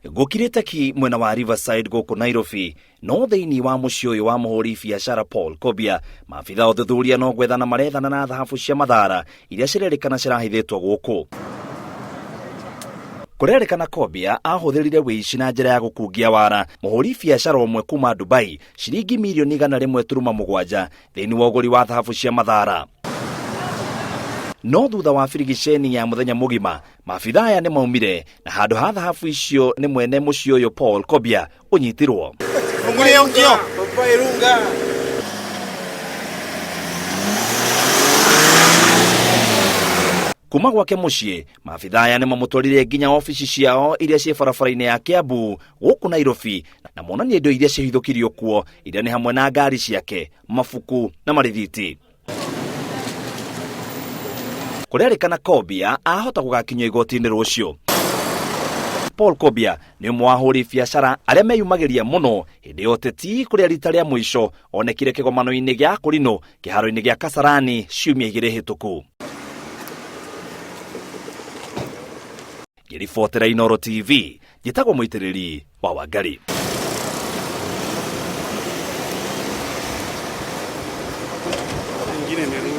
Gũkirĩte ki mwena wa Riverside gũkũ Nairobi, no thĩinĩ wa mũciĩ ũyũ wa mũhũri biacara Paul Kobia, maabitha a ũthuthuria no gwethana marethana na thahabu cia mathara iria cirerĩkana cirahithĩtwo gũkũ. Kũrerĩkana Kobia ahũthĩrire wĩici na njĩra ya gũkungia wara mũhũri biacara ũmwe kuma Dubai ciringi mirioni 100.7 thĩinĩ wa ũgũri wa thahabu cia mathara. No thutha wa birigiceni ya mũthenya mũgima, maabitha aya nĩ maumire na handũ ha thahabu icio nĩ mwene mũciĩ ũyũ Paul Kobia ũnyitirwo. Kuma gwake mũciĩ, maabitha aya nĩ mamũtwarire nginya obici ciao iria ciĩ barabara-inĩ ya Kiambu gũkũ Nairobi na monania indo iria cihithũkirio kuo iria nĩ hamwe na ngari ciake, mabuku na marithiti. Kũrerĩkana Kobia ahota gũgakinyio igoti-inĩ rũciũ. Paul Kobia nĩ ũmwe wa ahũri biacara arĩa meyumagĩria mũno hĩndĩ ya ũteti kũrĩa rita rĩa mũico onekire kĩgomano-inĩ gĩa Kũrinũ kĩharo-inĩ gĩa Kasarani ciumia igĩrĩ hĩtũku. Ngĩribotera Inooro TV, njĩtagwo Mũitĩrĩri wa Wangari. Ingine imerudi.